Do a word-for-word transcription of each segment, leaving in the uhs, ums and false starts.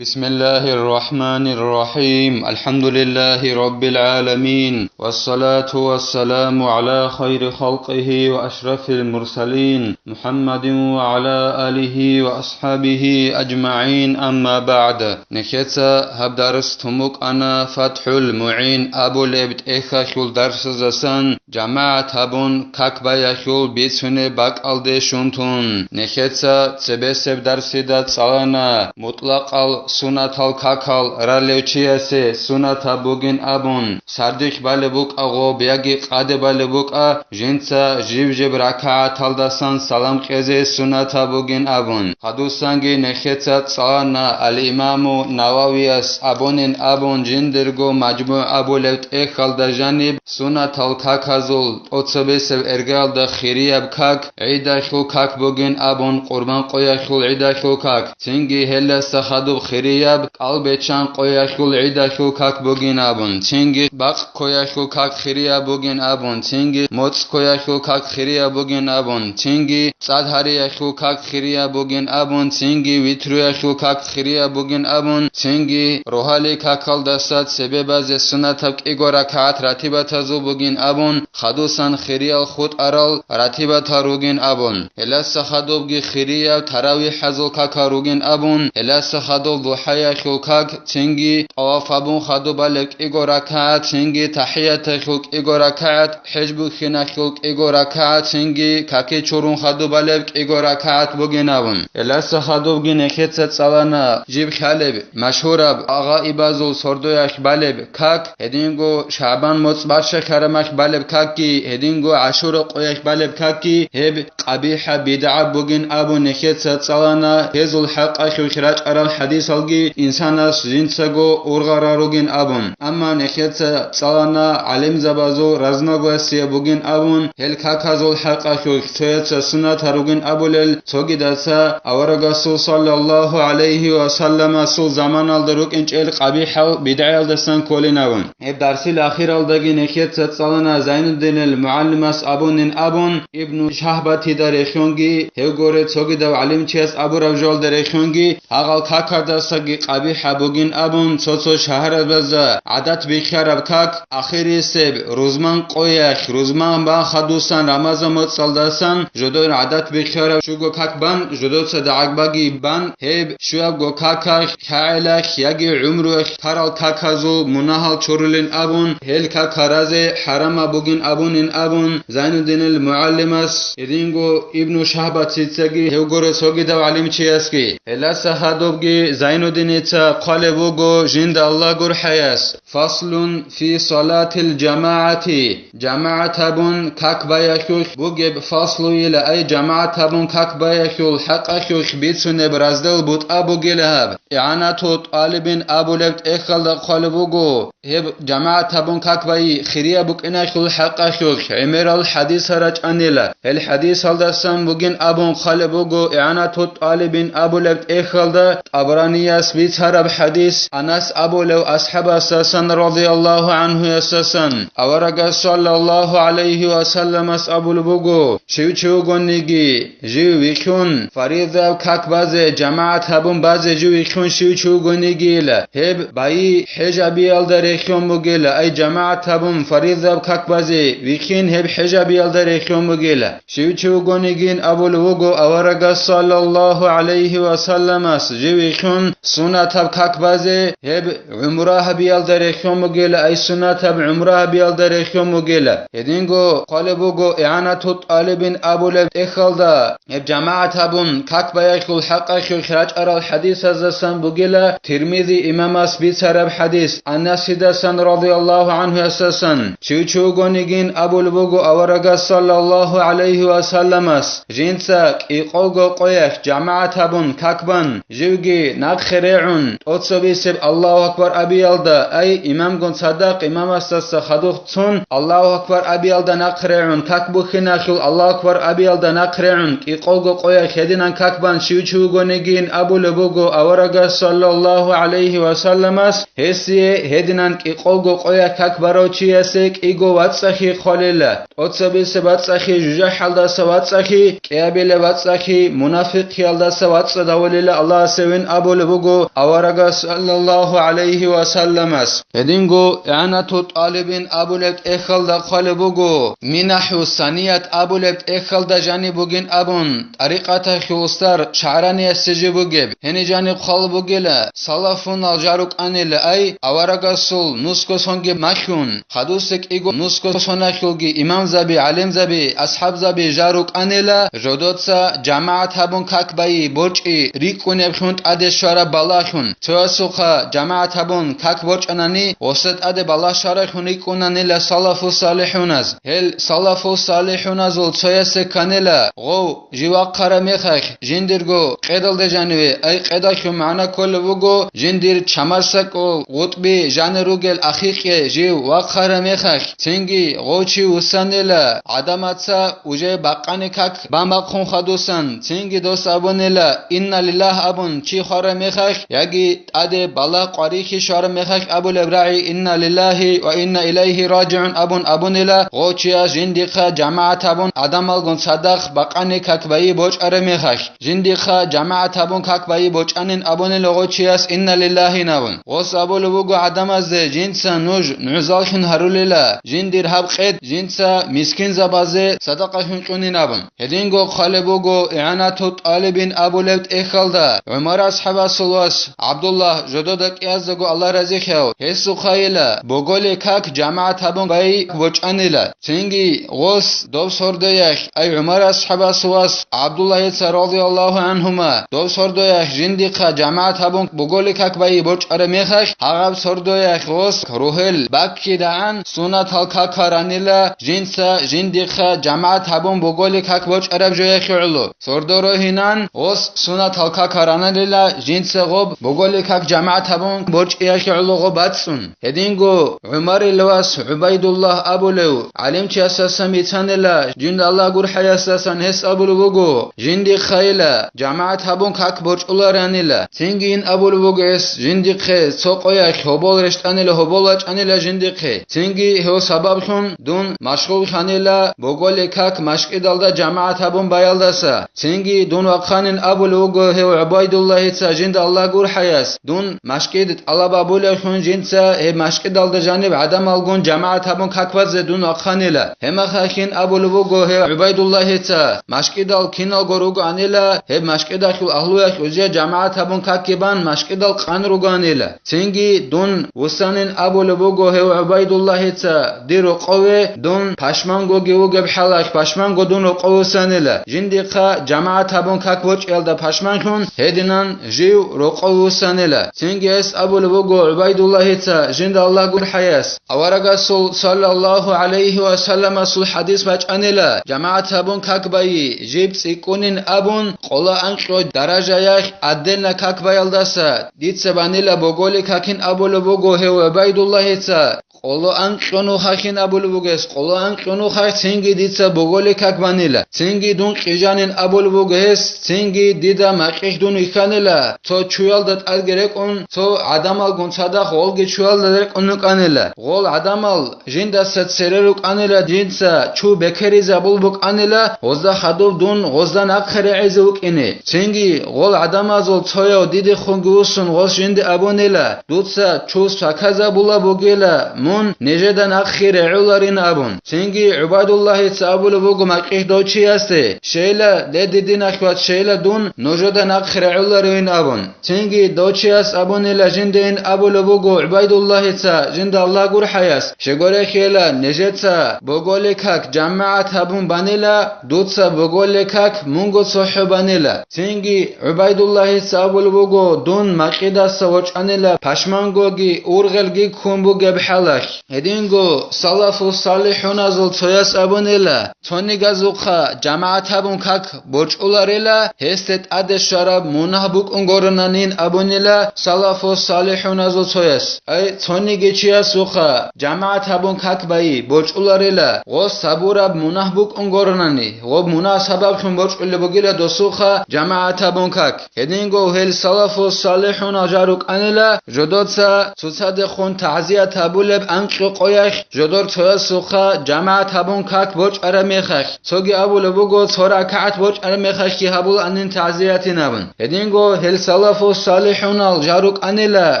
بسم الله الرحمن الرحيم. الحمد لله رب العالمين. والصلاة والسلام على خير خلقه وأشرف المرسلين محمد وعلى آله وأصحابه أجمعين. أما بعد. Нехеца гьаб дарс тумукъана ФатхӀул МугӀин абулеб тӀехьалъул дарсаздасан жамагӀат гьабун, как баялъул бицунеб бакӀалде щун тун. Нехеца цебесеб дарсида цӀалана мутӀлакъал сунатал какал ралев чиясе сунатаб бугин абун, сардилъ балеб букӀа гъоб яги къаде балеб букӀа, жинца жиб-жиб ракагӀаталдасан салам кьезе сунатаб бугин абун. Гьадусанги нехеца цӀалана ал-Имаму Нававияс абунин абун жиндирго МажмугӀ абулеб тӀехьалда жаниб сунатал каказул тӀоцебесеб эргалда хирияб как, гӀидалъул как бугин абун, къурбан къоялъул гӀидалъул как, цинги гьелдаса хадуб хирияб кӀалбеччан къоялъул гӀидалъул как бугин абун, цинги бакъ ккоялъул как хирияб бугин абун, цинги моцӀ ккоялъул как хирияб бугин абун, цинги цӀад гьариялъул как хирияб бугин абун, цинги витруялъул как хирияб бугин абун, цинги рогьалил какалдаса цебе базе сунатаб кӀиго ракагӀат ратибатазул бугин абун, хадусан хириял хутӀарал ратибатал ругин абун, гьелдаса хадубги хирияб таравихӀазул какал ругин абун, гьелдаса хадуб духӀаялъул как, цинги тӀаваф гьабун хадуб балеб кӀиго ракагӀат, цинги тахӀияталъул кӀиго ракагӀат, хӀеж бухьиналъул кӀиго ракагӀат, цинги каки чурун хадуб балеб кӀиго ракагӀат бугин абун. Гьелдаса хадубги нехеца цӀалана жиб лъалеб, машгьураб, агъаибазул сордоялъ балеб как, гьединго ШагӀбан моцӀ барща хьарамалъ балеб какги, гьединго ГӀашура къоялъ балеб какги, гьеб къабихӀа, бидгӀа бугин абун нехеца цӀалана, гьезул хӀакъалъулъ рачӀарал хӀадисалги инсанас жинцаго ургъарал ругин абун. Амма нехеца цӀалана гӀалимзабазул разногласие бугин абун, гьел каказул хӀакъалъулъ цояца суннат гьаругин абулел, цогидаца аварагасул саллаллагьу гӀалайгьи ва салламасул заманалда рукӀинчӀел къабихӀал бидгӀаялдасан кколин абун. Гьеб дарсил ахиралдаги нехеца цӀалана Зайнуддинил мугӀалимас абунин абун, Ибну Шагьбатида рехьонги, гьев горе цогидав гӀалимчияс абураб жоялда рехьонги, гьагъал какардасаги къабихӀа бугин абун, цо-цо шагьарабазда гӀадат бихьараб как, ахирисеб рузман къоялъ, рузман бан хадусан Рамазан моцӀалдасан жодор гӀадат бихьараб щуго как бан, жодоца дагӀагбаги бан, гьеб щуябго какалъ, лъагӀелалъ яги гӀумруялъ тарал каказул мунагьал чурулин абун, гьел как гьаразе хӀарамаб бугин абунин абун, Зайнуддинил мугӀалимас, гьединго Ибну Шагьбатицаги гьев горе цогидав гӀалимчиясги. Гьелдаса хадубги Зайнуддиница хъвалеб буго жинда Аллагь гурхӀаяс: «Фаслун фи салатил жамагӀати». ЖамагӀат гьабун как баялъулъ бугеб фаслуйила, ай жамагӀат гьабун как баялъул хӀакъалъулъ бицунеб раздел бутӀа бугила гьаб. ИгӀанату тӀалибин абулеб тӀехьалда хъвалеб буго, гьеб жамагӀат гьабун как байи хирияб букӀиналъул хӀакъалъулъ гӀемерал хӀадисал рачӀанила. Гьел хӀадисалдасан бугин абун хъвалеб буго ИгӀанату тӀалибин абулеб тӀехьалда ТӀабранияс бицараб хӀадис, Анас абулев асхӀабасдасан радияллагьу гӀанхуясдасан, аварагас саллаллагьу гӀалайгьи ва салламас абулеб буго: «Щив чи вугониги, жив вихьун, фаризаяб как базе, жамагӀат гьабун базе жив вихьун щив чи вугонигийила, гьеб байи хӀежабиялда рехьон бугила, ай жамагӀат гьабун фаризаяб как базе вихьин гьеб хӀежабиялда рехьон бугила». Щив чи вугонигин абулеб буго аварагас саллаллагьу гӀалайгьи ва салламас, жив вихьун суннатаб как базе, гьеб гӀумра гьабиялда рехьон бугела, ай суннатаб гӀумра гьабиялда рехьон бугела. Гьединго хъвалеб буго ИгӀанату тӀалибин абулеб тӀехьалда, гьеб жамагӀат гьабун как баялъул хӀакъалъулъ рачӀарал хӀадисаздасан бугела, Тирмизи имамас бицараб хӀадис, Анасидасан радияллагьу гӀанхуясдасан, щив чи вугонигин абулеб буго аварагас саллаллагьу гӀалайгьи ва салламас, жинца кӀикъого къоялъ жамагӀат гьабун как бан, живги нахъе регӀун, тӀоцебесеб Аллагьу акбар абиялда, ай, имамгун цадахъ имамасдаса хадуб цун Аллагьу акбар абиялда нахъе регӀун, как бухьиналъул Аллагьу акбар абиялда нахъе регӀун, кӀикъого къоялъ гьединан как бан щив чи вугонигин абулеб буго аварагас саллаллагьу гӀалайгьи ва салламас, Гьесие гьединан кӀикъого къоялъ как барав чиясе кӀиго вацӀцӀахъи хъвалила, тӀоцебесеб бацӀцӀахъи жужахӀалдаса вацӀцӀахъи, кӀиабилеб бацӀцӀахъи мунафикъиялдаса вацӀцӀадавулила Аллагьасе вин абулеб буго аварагас саллаллагьу гӀалайгьи ва салламас. Гьединго ИгӀанату ТӀалибин абулеб тӀехьалда хъвалеб буго, МинахӀу Саният абулеб тӀехьалда жаниб бугин абун, тӀарикъаталъул устар ШагӀраниясе жиб бугеб, гьениб жаниб хъвалеб бугила, салафунал жал рукӀанила, ай, аварагасул нусго сонги малъун, хадусе кӀиго нусго соналъулги имамзаби, гӀалимзаби, асхӀабзаби жал рукӀанила, жодоца жамагӀат гьабун как байи борчӀи рикӀкӀунеблъун тӀаде щвараб балагьлъун, цоясухъа жамагӀат гьабун как борчӀанани, гъоса тӀаде балагь щваралъун рикӀкӀунанила салафу салихӀуназ. Гьел салафу салихӀуназул цоясе кканила, гъов жив вахъараб мехалъ, жиндирго къедалда жаниве, ай къедалъул магӀна кколеб буго, жиндир чамасдакъул гъутӀби жанир ругел ахикье жив вахъараб мехалъ, цинги гъов чи вуссанила, гӀадамаца уже бакъани как бан бахъун хадусан, цинги дос абунила, «Инна лиллагь» абун чи хвараб мехалъ, яги тӀаде балагь къварилъи щвараб мехалъ абулеб рагӀи, «Инна лиллагьи ва инна илайгьи ражигӀун» абун абунила, гъов чияс жиндихъа жамагӀат гьабун гӀадамалгун цадахъ бакъани как байи бочӀараб мехалъ, жиндихъа жамагӀат гьабун как байи бочӀанин абунила гъов чияс «Инна лиллагьи» абун. Гъос абулеб буго гӀадамазде, жинца нуж нугӀзаллъун гьарулила, жиндир гьаб къед жинца мискинзабазе садакъалъун кьунин абун. Гьединго хъвалеб буго ИгӀанату ТӀалибин абулеб тӀехьалда, ГӀумар асхӀабасул вас ГӀабдуллагь, жодода кӀияздаго Аллагь разилъав, гьесухъайила, боголил как жамагӀат гьабун байи бочӀанила. Цинги гъос доб сордоялъ, ай ГӀумар асхӀабасул вас ГӀабдуллагьица радияллагьу гӀангьума, доб сордоялъ жиндихъа жамагӀат гьабун боголил как байи бочӀараб мехалъ, гьагъаб сордоялъ гъос ругьел баккидагӀан сунатал какал ранила, жинца жиндихъа жамагӀат гьабун боголил как бочӀараб жоялъе гӀоло. Сордо рогьинан, гъос сунатал какал рананила, жинца гъоб боголил как жамагӀат гьабун борчӀиялъе гӀоло гъоб бацӀцӀун. Гьединго ГӀумарил вас ГӀубайдуллагь абулев гӀалимчиясасан бицанила, жинда Аллагь гурхӀаясасан гьес абулеб буго, жиндихъайила, жамагӀат гьабун как борчӀуларанила. Цинги ин абулеб буго гьес жиндихъе цо къоялъ гьобол рещтӀанила, гьобол вачӀанила жиндихъе. Цинги гьев сабаблъун дун машгъуллъанила боголил как машкӀидалда жамагӀат гьабун баялдаса. Цинги дун вахъанин абулев вуго гьев ГӀубайдуллагьица жинда Аллагь гурхӀаяс, дун машкӀид тӀалаб абулевлъун жинца гьеб машкӀидалда жаниб гӀадамалгун жамагӀат гьабун как базе дун вахъанила. Гьебмехалъин абулев вуго гьев ГӀубайдуллагьица, машкӀидал киналго ругоанила, гьеб машкӀидалъул агьлуялъ уже жамагӀат гьабун какги бан машкӀидал къан ругоанила. Цинги дун вуссанин абулеб буго гьев ГӀубайдуллагьица, дир рокъове дун пашмангоги вугеб хӀалалъ, пашманго дун рокъов вуссанила, жиндихъа жамагӀат гьабун как бочӀиялда пашманлъун, гьединан жив рокъов вуссанила. Цинги гьес абулеб буго ГӀубайдуллагьица жинда Аллагь гурхӀаяс, аварагасул саллаллагьу гӀалайгьи ва салламасул хӀадис бачӀанила, жамагӀат гьабун как байи, жиб цӀикӀкӀунин абун, къола анкьго даражаялъ отдельно как баялдаса, дица банила боголил какин абулеб буго гьев ГӀубайдуллагьица, къоло анкьго нухалъин абулеб буго гьес, къоло анкьго нухалъ цинги дица боголил как банила, цинги дун кьижанин абулеб буго гьес, цинги дида макьилъ дун вихьанила, цо чуялда тӀадги рекӀун, цо гӀадамалгун цадахъ гъолги чуялда рекӀун рукӀанила. Гъол гӀадамал жиндаса цере рукӀанила, жинца чу бекеризабул букӀанила, гъозда хадуб дун гъозда нахъе регӀизе вукӀине. Цинги гъол гӀадамазул цояв дидехунги вуссун гъос жинде абунила, дуца чу сваказабула бугила, мун нижеда нахъе регӀуларин абун. Цинги ГӀубайдуллагьица абулеб буго макьилъ дов чиясде, щейла, ле, дидиналъ вац, щейла дун нужеда нахъе регӀуларивин абун. Цинги дов чияс абунила жиндейин абулеб буго ГӀубайдуллагьица жинда Аллагь гурхӀаяс, щегорехьела нижеца боголил как жамагӀат гьабун банила, дуца боголил как мунго цохӀо банила. Цинги ГӀубайдуллагьица абулеб буго, дун макьидаса вочӀанила пашмангоги ургъелги ккун бугеб хӀалалъ. Гьединго салафу салихӀуназул цояс абунила, цонигазухъа жамагӀат гьабун как борчӀуларила, гьесде тӀаде щвараб мунагь букӀун гуронанин абунила салафу салихӀуназул цояс. Ай, цониги чиясухъа жамагӀат гьабун как байи борчӀуларила, гъос гьабураб мунагь букӀун гуронани, гъоб мунагь сабаблъун борчӀулеб бугила досухъа жамагӀат гьабун как. Гьединго гьел салафу салихӀунал жал рукӀанила, жодоца цоцадехун тагӀзият гьабулеб анкьго къоялъ жодор цоясухъа жамагӀат гьабун как борчӀараб мехалъ, цоги абулеб буго, цо ракагӀат борчӀараб мехалъги гьабулаанин тагӀзиятин абун. Гьединго гьел салафу салихӀунал жал рукӀанила,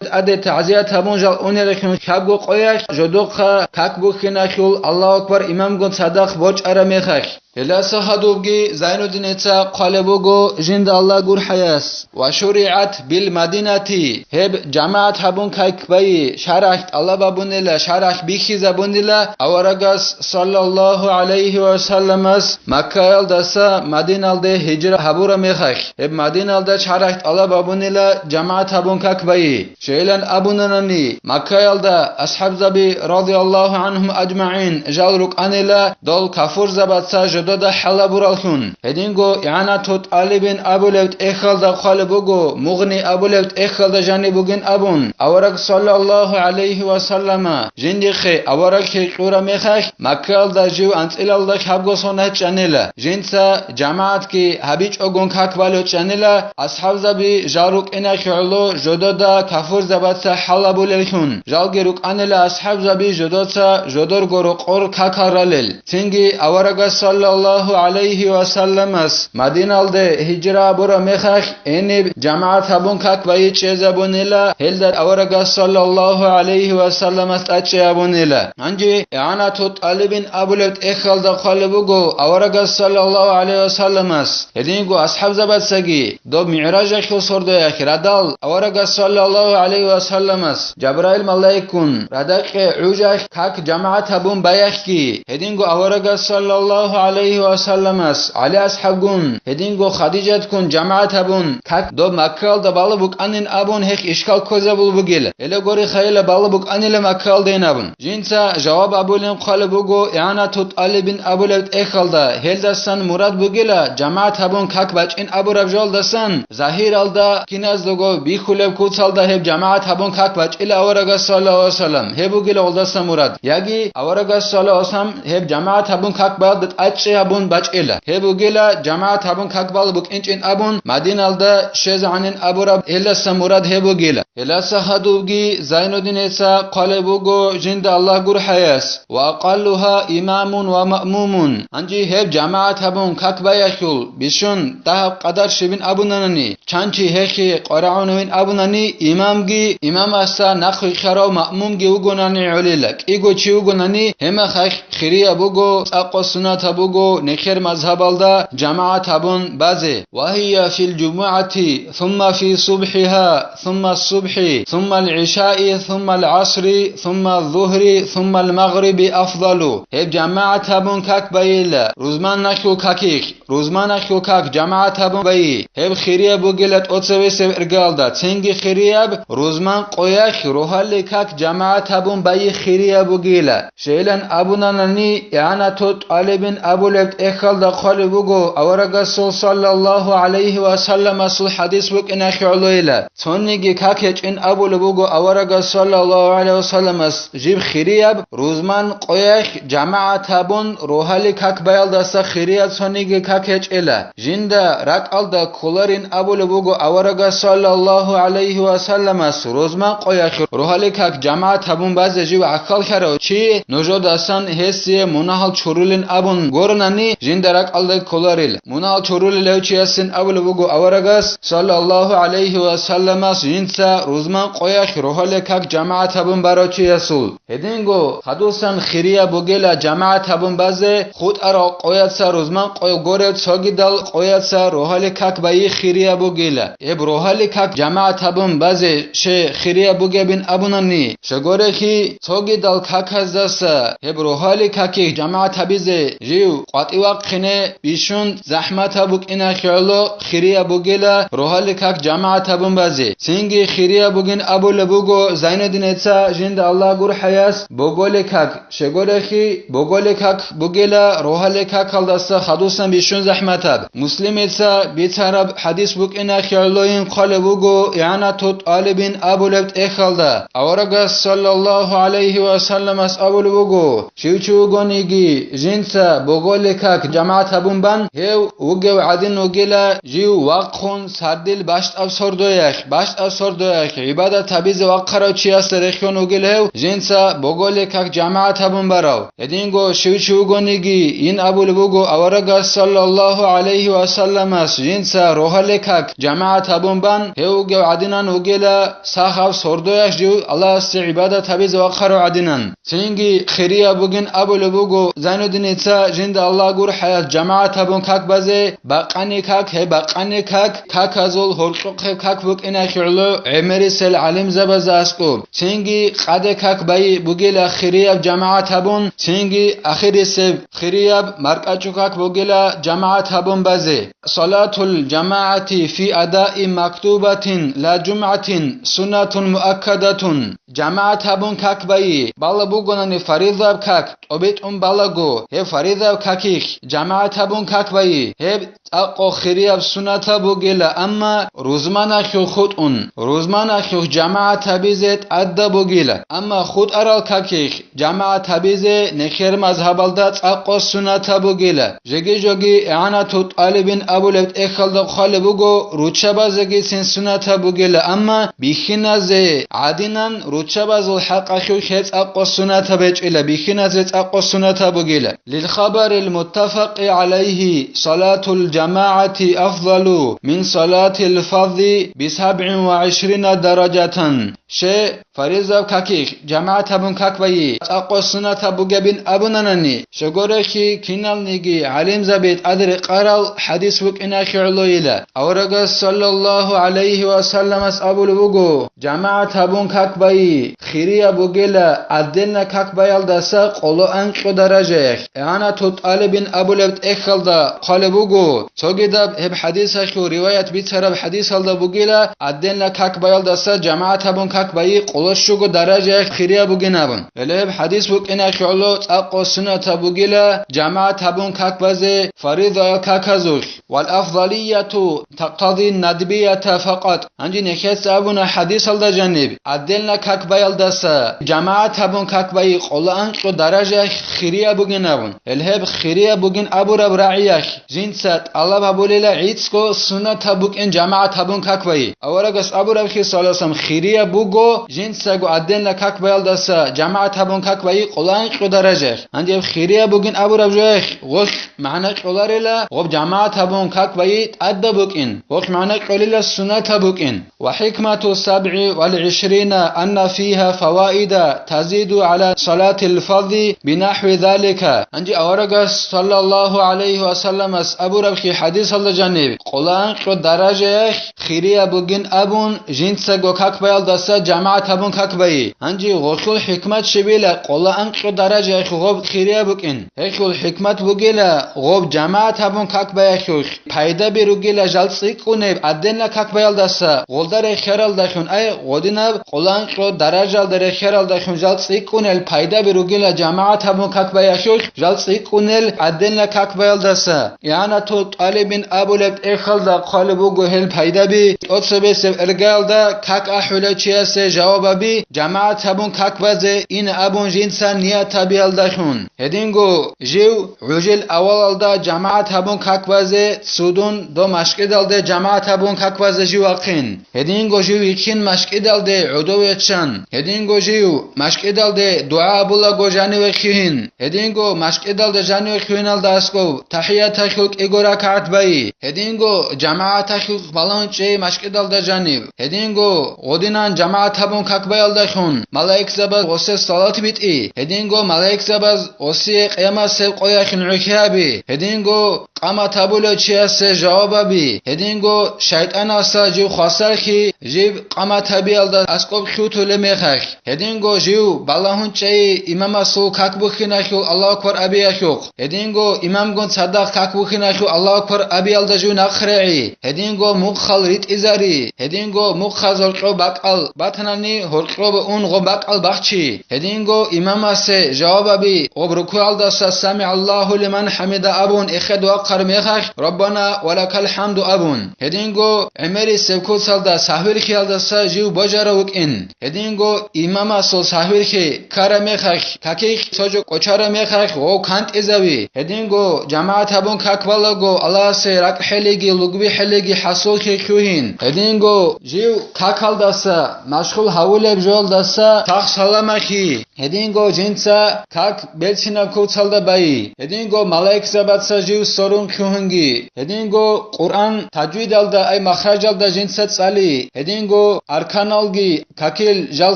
тӀаде тагӀзият гьабун жал унелахъун хьабго къоялъ жодохъа как бухьиналъул Аллагьу акбар имамгун цадахъ борчӀараб мехалъ. Гьелдаса гьадубги Зайнуддиница хъвалеб буго жинда Аллагь гурхӀаяс: «Ва шуригӀат бил Мадинати», гьеб жамагӀат гьабун как байи шаргӀалъ тӀалаб абунила, шаргӀалъ бихьизабунила аварагас, саллаллагьу гӀалайгьи ва салламас, Маккаялдаса Мадиналде гьижра гьабураб мехалъ, гьеб Мадиналда шаргӀалъ тӀалаб абунила жамагӀат гьабун как байи. Щайилан абунанани, Маккаялда асхӀабзаби, радияллагьу гӀанхум аджмагӀин, жал рукӀанила, дол кафурзабаца жодода хӀалабураллъун. Гьединго ИгӀанату ТӀалибин абулеб тӀехьалда хъвалеб буго, Мугъни абулеб тӀехьалда жаниб бугин абун, авараг, саллаллагьу гӀалайгьи ва саллама, жиндихъе аварагхъе кьураб мехалъ, Маккаялда жив анцӀилалда хьабго сонат чӀанила, жинца жамагӀатги гьабичӀогун как балев чӀанила, асхӀабзаби жал рукӀиналъе гӀоло жодода кафурзабаца хӀалабулеллъун, жалги рукӀанила асхӀабзаби жодоца жодорго рокъор какал ралел. Цинги аварагас, саллаллагьу гӀалайгьи ва салламас, Мадиналде гьижра гьабураб мехалъ, гьениб жамагӀат гьабун как байи чӀезабунила, гьелда аварагас, саллаллагьу гӀалайгьи ва салламас, тӀачӀи абунила. Гьанже ИгӀанату ТӀалибин абулеб тӀехьалда хъвалеб буго аварагас, саллаллагьу гӀалайгьи ва салламас, гьединго асхӀабзабацаги, доб МигӀражахъул сордоялъ радал аварагас, саллаллагьу гӀалайгьи ва салламас, Жабраил малаикгун радакье гӀужалъ как жамагӀат гьабун баяхъги, гьединго аварагас, саллаллагьу гӀалайгьи ва салламас, ГӀали асхӀабгун, гьединго Хадижатгун жамагӀат гьабун как доб Маккаялда балеб букӀанин абун гьехъ ишкал ккозабул бугила. Гьеле гури, хайила балеб букӀанила Маккаялдайин абун. Жинца жаваб абулин хъвалеб буго ИгӀанату ТӀалибин абулеб тӀехьалда, гьелдасан мурад бугила жамагӀат гьабун как бачӀин абураб жоялдасан, загьиралда киназдаго бихьулеб куцалда гьеб жамагӀат гьабун как бачӀила аварагас, саллаллагьу гӀалайгьи ва саллам, гьеб бугила гъолдаса мурад. Яги аварагас, саллаллагьу гӀалайгьи ва саллам, гьеб жамагӀат гьабун как балда тӀачӀи гьабун бачӀила. Гьеб бугила жамагӀат гьабун как бал букӀинчӀин абун, Мадиналда щезегӀанин абураб гьелдаса мурад гьеб бугила. Гьелдаса гьадубги Зайнуддиница хъвалеб буго жинда Аллагь гурхӀаяс: «Ва акъаллугьа имамун ва маъмумун». Гьанже гьеб жамагӀат гьабун как баяхъул бищун дагьаб къадар щибин абунанани, чанчи гьехъе къварагӀунавин абунани, имамги, имамасда нахъвихьарав маъмумги вугонани гӀолила, кӀиго чи вугонани, гьемахалъ хирияб буго, цӀакъго сунатаб буго, нехер мазгьабалда жамагӀат гьабун базе. «Ва гьия фил жумугӀати, сумма фи субхӀигьа, сумма субхӀи, сумма ал-гӀишаи, сумма ал-гӀасри, сумма аз-зугьри, сумма ал-магъриби афдалу». Гьеб жамагӀат гьабун как байила, рузманалъул какихъ, рузманалъул как жамагӀат гьабун байи, гьеб хирияб бугила тӀоцебесеб иргаялда, цинги хирияб, рузман къоялъ рогьалил как жамагӀат гьабун байи хирияб бугила. Щайилан абунанани, ИгӀанату ТӀалибин абулеб тӀехьалда хъвалеб буго аварагасул, саллаллагьу гӀалайгьи ва салламасул, хӀадис букӀиналъе гӀолойила. Цониги как гьечӀин абулеб буго аварагас, саллаллагьу гӀалайгьи ва салламас, жиб хирияб, рузман къоялъ жамагӀат гьабун, рогьалил как баялдаса хирияб цониги как гьечӀила. Жинда ракӀалда кколарин абулеб буго аварагас, саллаллагьу гӀалайгьи ва салламас, рузман къоялъ рогьалил как жамагӀат гьабун базе жив гӀахьаллъарав чи нужедасан гьесие мунагьал чурулин абун гуронани, жинда ракӀалда кколарил. Мунагьал чурулел гьев чиясин абулеб буго аварагас, саллаллагьу гӀалайгьи ва салламас, жинца рузман къоялъ рогьалил как жамагӀат гьабун барав чиясул. Гьединго хадусан хирияб бугила жамагӀат гьабун базе, хутӀарал къояца рузман къой гуреб цогидал къояца рогьалил как байи хирияб бугила. Гьеб рогьалил как жамагӀат гьабун базе щай хирияб бугебин абунани, щайгурелъул цогидал каказдаса гьеб рогьалил какихъ жамагӀат гьабизе жив къватӀивахъине бищун захӀматаб букӀиналъе гӀоло хирияб бугила рогьалил как жамагӀат гьабун базе. Цинги хири Хирия бугин абулеб буго Зайнуддиница жинда Аллагь гурхӀаяс боголе как, щегорехи, боголе как бугела рогьале какалдаса хадусан бищун захӀматаб. Муслимица бицараб хӀадис букӀина хигӀлойин хъвалеб буго ИгӀанату ТӀалибин абулеб тӀехьалда. Аварагас саллаллагьу гӀалайгьи ва салламас абулеб буго, щив чи вугониги, жинца боголе как жамагӀат гьабун бан, гьев вугев гӀадин вугила жив вахъун сардил бащтӀаб сордоялъ, бащтӀаб сордоялъ гӀибадат гьабизе вахъарав чиясда рехьон вугила гьев, жинца боголе как жамагӀат гьабун барав. Гьединго щив чи вугониги, ин абулеб буго аварагас саллаллагьу гӀалайгьи ва салламас, жинца рогьале как жамагӀат гьабун бан, гьев вугев гӀадинан вугила сахаб сордоялъ жив Аллагьасе гӀибадат гьабизе вахъарав гӀадинан. Цинги хирияб бугин абулеб буго Зайнуддиница жинда Аллагь гурхӀаяс жамагӀат гьабун как базе, бакъани как, гьеб бакъани как, каказул гьоркьохъеб как букӀина хигӀло гӀемерисел гӀалимзабазда аскӀоб. Цинги къаде как байи бугила хирияб жамагӀат гьабун, цинги ахирисеб хирияб маркӀачӀу как бугила жамагӀат гьабун базе. Салатул жамагӀати фи адаи мактубатин ла жумгӀатин суннатун муаккадатун. ЖамагӀат гьабун как байи, бала бугонани фаризаб как, тӀобитӀун балаго, гьеб фаризаб какихь, жамагӀат гьабун как байи, гьеб цӀакъго хирияб суннатаб бугила, амма рузманалъув хутӀун, рузманалъув жамагӀат гьабизе тӀадаб бугила, амма хутӀарал какихь, жамагӀат гьабизе нехер мазгьабалда цӀакъго суннатаб бугила. Жеги-жоги ИгӀанату ТӀалибин абулеб тӀехьалда хъвалеб буго, руччабазегицин суннатаб бугила, амма бихьиназе гӀадинан руччабазул хӀакъалъулъ гьеб цӀакъго суннатаб гьечӀила, бихьиназе цӀакъго суннатаб бугила. Лилхабарил муттафакъи гӀалайгьи, салатул жамагӀати афзалу мин салатил фарзи бисабгӀин ва гӀишрина даражатан. Ще, фаризаб какихь, жамагӀат гьабун как байи, цӀакъго суннатаб бугебин абунанани, щегорехи киналниги гӀалимзаби тӀад рекъарал хӀадис букӀина хигӀлойила. Аварагас саллаллагьу гӀалайгьи ва салламас абулеб буго, жамагӀат гьабун как байи, хирияб бугела, отдельно как баялдаса къоло анкьго даражаялъ. ИгӀанату ТӀалибин абулеб тӀехьалда хъвалеб буго, цогидаб гьеб хӀадисалъул риваят бицараб хӀадисалда бугила, отдельно как баялдаса жамагӀат гьабун как байи къоло щуго даражаялъ хирияб бугин абун. Гьеле гьеб хӀадис букӀина хигӀло цӀакъго суннатаб бугила, жамагӀат гьабун как базе фаризаял каказулъ. Вал афзалияту тактади надбията факъат. Гьанже нехеца абуна хӀадисалда жаниб, отдельно как баялдаса жамагӀат гьабун как байи къоло анкьго даражаялъ хирияб бугин абун. Гьел гьеб хирияб бугин абураб рагӀиялъ жинца тӀалаб гьабулила гӀицӀго суннатаб букӀин жамагӀат гьабун как байи. Аварагас абурабхъи, саллаллагьу гӀалайгьи ва саллам, хирияб буго жинцаго отдельно как баялдаса жамагӀат гьабун как байи къоло анкьго даражаялъ. Гьанже гьеб хирияб бугин абураб жоялъ гъолъ магӀна кьоларила, гъоб жамагӀат гьабун как байи тӀадаб букӀин, гъолъ магӀна кьолила суннатаб букӀин. Ва хӀикмату сабгӀи вал гӀишрина анна фигьа фаваида тазиду гӀала салатил фарзи бинахӀви залика. Гьанже аварагас саллаллагьу гӀалайгьи ва салламас абурабхъи хӀадисалда жаниб, къоло анкьго даражаялъ хирияб бугин абун жинцаго как баялдаса жамагӀат гьабун как байи. Гьанже гъолъул хӀикмат щибила къоло анкьго даражаялъ гъоб хирияб букӀин. Гьелъул хӀикмат бугила, гъоб жамагӀат гьабун как баялъулъ пайдаби ругила жал цӀикӀкӀунеб отдельно как баялдаса, гъолда рехияралдалъун, ай, гъодинаб къоло анкьго даражаялда рехияралдалъун жал цӀикӀкӀунел пайдаби ругила жамагӀат гьабун как баялъулъ жал цӀикӀкӀунел отдельно как баялдаса. ИгӀанату ТӀалибин абулеб тӀехьалда хъвалеб буго гьел пайдаби, тӀоцебесеб иргаялда как ахӀулев чиясе жавабаби, жамагӀат гьабун как базе ин абун жинца ният гьабиялдалъун. Гьединго жив гӀужил авалалда жамагӀат гьабун как базе цудун, дов машкӀидалде жамагӀат гьабун как базе жив вахъин. Гьединго жив вихьин машкӀидалде гӀодов ваччан. Гьединго жив машкӀидалде дугӀа абулаго жаниве хьихьин. Гьединго машкӀидалда жаниве хьихьиналда аскӀов тахӀияталъул кӀиго ракагӀат байи. Гьединго жамагӀаталъул балагьун чӀей машкӀидалда жанив. Гьединго гъодинан жамагӀат гьабун как баялдалъун малаикзабаз гъосие салат битӀи. Гьединго малаикзабаз гъосие къиямасеб къоялъ нугӀлъи гьаби. Гьединго къамат гьабулев чиясе жавабаби. Гьединго шайтӀанасда жив хвасарлъи, жив къамат гьабиялда аскӀоб лъутулеб мехалъ. Гьединго жив балагьун чӀей имамасул как бухьиналъул Аллагьу акбар абиялъухъ. Гьединго имамгун цадахъ как бухьиналъул Аллагьу акбар абиялда жив нахърегӀи. Гьединго мухъал ритӀизари. Гьединго мухъ хъаз гьоркьоб бакӀал батанани, гьоркьоб ун гъоб бакӀал бахчи. Гьединго имамасе жавабаби гъоб рукугӀалдаса «СамигӀаллагьу лиман хӀамида» абун эхед вахъар мехалъ «Раббана ва лакал хӀамду» абун. Гьединго гӀемерисеб куцалда сагьвилъиялдаса жив божарав вукӀин. Гьединго имамасул сагьвилъи ккараб мехалъ, какихъ цо жо кӀочараб мехалъ гъов кантӀизави. Гьединго жамагӀат гьабун как балаго, Аллагьасе ракӀ хӀелиги лугби хӀелиги хӀасуллъи лъугьин. Гьединго жив какалдаса машгъул гьавулеб жоялдаса тахс гьаламахьи. Гьединго жинца как берцинаб куцалда байи. Гьединго малаикзабаца жив сорун лъугьунги. Гьединго Къуръан тажвидалда, ай махражалда жинца цӀали. Гьединго арканалги какил жал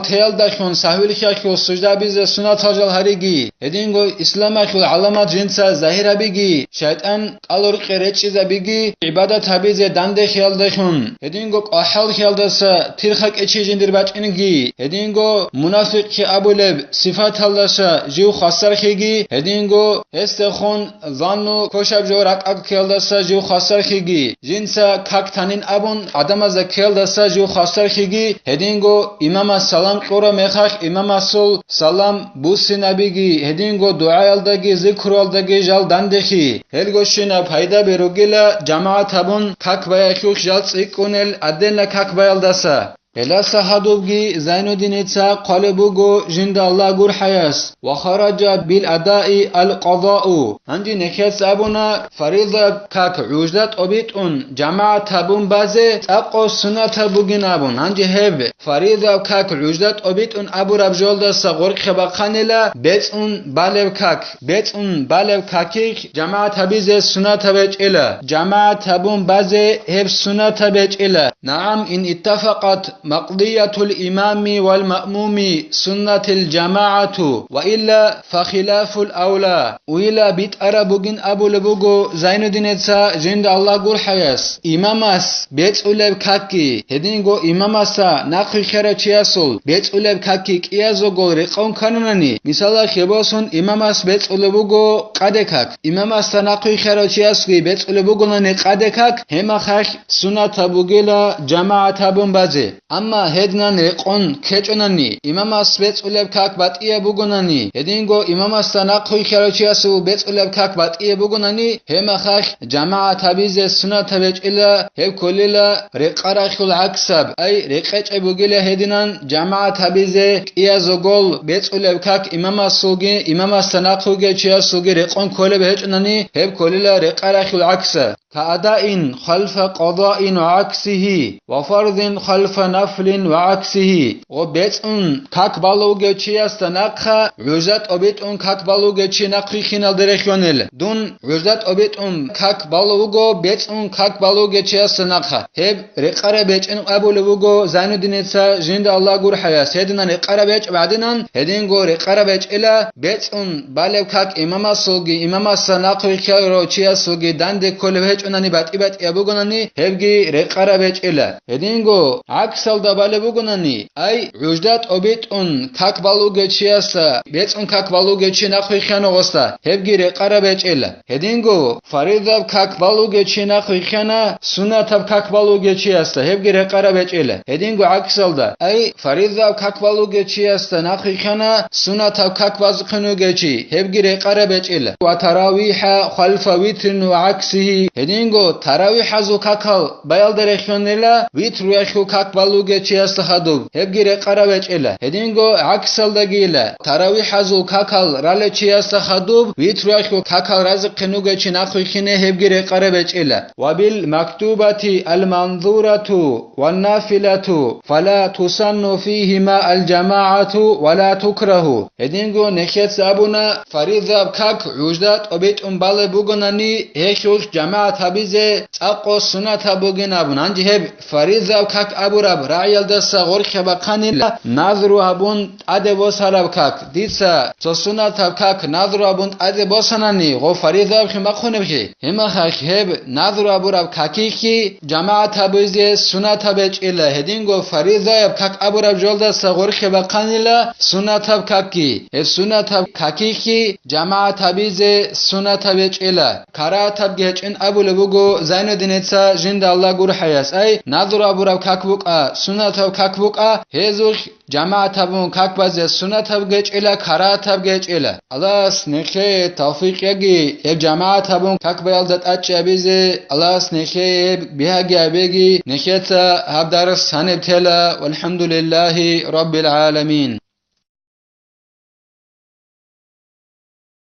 теялдалъун сагьвилъиялъул сужда бизе сунатал жал гьариги. Гьединго исламалъул гӀаламат жинца загьир гьабиги. ШайтӀан кӀалоркье речӀчӀизабиги, гӀибадат гьабизе дандехиялдалъун, гьединго кӀвахӀаллъиялдаса тирхакӀичи жиндир бачӀинги, гьединго мунафикъги абулеб сифаталдаса жив хвасарлъиги, гьединго гьесдехун занну кошаб жо ракӀалдаса жив хвасарлъиги, жинца как танин абун гӀадамазда ккеялдаса жив хвасарлъиги, гьединго имамас салам кьураб мехалъ имамасул салам буссинабиги, гьединго дугӀаялдаги зикруялдаги жал дандехи. Гьелгощинаб пайдаби ругила жамагӀат гьабун как баялъухъ жал цӀикӀкӀунел гӀаденна как баялдаса. Гьелдаса гьадубги Зайнуддиница хъвалеб буго жинда Аллагь гурхӀаяс: «Ва хараджа бил адаи ал къазау». Гьанже нехец абуна фаризаб как гӀужда тӀобитӀун жамагӀат гьабун базе цӀакъго сунатаб бугин абун. Гьанже гьеб фаризаб как гӀужда тӀобитӀун абураб жолдаса гъоркье бахъанила бецӀун балеб как. БецӀун балеб какихъ жамагӀат гьабизе сунатаб гьечӀила. ЖамагӀат гьабун базе гьеб сунатаб гьечӀила. НагӀам, ин иттафакъат макъдиятул имами вал маъмуми суннатил жамагӀату, ва илла фахилафул авла. Уйла битӀараб бугин абулеб буго Зайнуддинеца жинда Аллагь гурхӀаяс. Имамас бецӀулеб какги, гьединго имамасда нахъвихьарав чиясул бецӀулеб какги кӀиязогол рекъон ккананани, мисалалъе босун, имамас бецӀулеб буго къаде как, имамасда нахъвихьарав чиясги бецӀулеб бугонани къаде как, гьеб мехалъ сунатаб бугила жамагӀат гьабун базе. Амма гьединан рекъон ккечӀонани, имамас бецӀулеб как батӀияб бугонани, гьединго имамасда нахъвихьарав чиясул бецӀулеб как батӀияб бугонани, гьеб мехалъ жамагӀат гьабизе сунатаб гьечӀила, гьеб кколила рекъарахъул гӀаксаб, ай, рекъечӀеб бугила гьединан жамагӀат гьабизе кӀиязогол бецӀулеб как имамасулги, имамасда нахъ вугев чиясулги рекъон кколеб гьечӀонани, гьеб кколила рекъарахъул гӀакса. Каадаин халфа къадаин ва гӀаксигьи, ва фарзин халфа нафлин ва гӀаксигьи. Гъо бецӀун как балугев чиясда нахъа гӀужда тӀобитӀун как балугев чи нахъвихьиналде рехьонел. Дун гӀужда тӀобитӀун как балуго, бецӀун как балугев чиясда нахъа. Гьеб рекъараб гьечӀин абулеб буго Зайнуддинеца жинда Аллагь гурхӀаяс. Гьединан рекъараб гьечӀеб гӀадинан, гьединго рекъараб гьечӀила, бецӀун балеб как имамасулги, имамасда нахъвихьарав чиясулги данде кколеб гьечӀонани батӀи-батӀияб бугонани, гьебги рекъараб гьечӀила. Гьединго гӀаксалда балеб бугонани, ай, гӀужда тӀобитӀун как балугев чиясда, бецӀун как балугев чи нахъвихьана гъосда, гьебги рекъараб гьечӀила. Гьединго фаризаб как балугев чи нахъвихьана сунатаб как балугев чиясда, гьебги рекъараб гьечӀила. Гьединго гӀаксалда, ай, фаризаб как балугев чиясда нахъвихьана сунатаб как базухъин вугев чи, гьебги рекъараб гьечӀила. Ва таравихӀа халфа витрин ва гӀаксигьи. Гьединго таравихӀазул какал баялда рехьонила витруялъул как балугев чиясда хадуб, гьебги рекъараб гьечӀила. Гьединго гӀаксалдагийила, таравихӀазул какал ралев чиясда хадуб витруялъул какал разихъин вугев чи нахъвихьине, гьебги рекъараб гьечӀила. Ва бил мактубати ал манзурату ва нафилату, фала тусанну фигьима ал жамагӀату ва ла тукрагьу. Гьединго нехец абуна, фаризаб как гӀужда тӀобитӀун балеб бугонани, гьелъулъ жамагӀат гьабизе цӀакъго сунатаб бугин абун. Гьанже гьеб фаризаб как абураб рагӀиялдаса гъоркье бахъанила назру гьабун тӀаде босараб как. Дица цо сунатаб как назру гьабун тӀаде босанани, гъо фаризабхъе бахъунебхъи, гьеб мехалъ гьеб назру гьабураб какихъе жамагӀат гьабизе сунатаб гьечӀила, гьединго фаризаяб как абураб жолдаса гъоркье бахъанила сунатаб какги. Гьеб сунатаб какихъе жамагӀат гьабизе сунатаб гьечӀила, карагьатабги гьечӀин абулеб буго Зайнуддиница жинда Аллагь гурхӀаяс, ай, назру абураб как букӀа, суннатаб как букӀа, гьезулъ жамагӀат гьабун как базе суннатаб гечӀила, карагьатаб гечӀила. Аллагьас нехее тавфикъ яги, гьеб жамагӀат гьабун как баялда тӀадчӀи абизе, Аллагьас нехее гьеб бигьаги абеги, нехеца гьаб дарс гьаниб тела, валхӀамдулиллагьи раббил гӀаламин.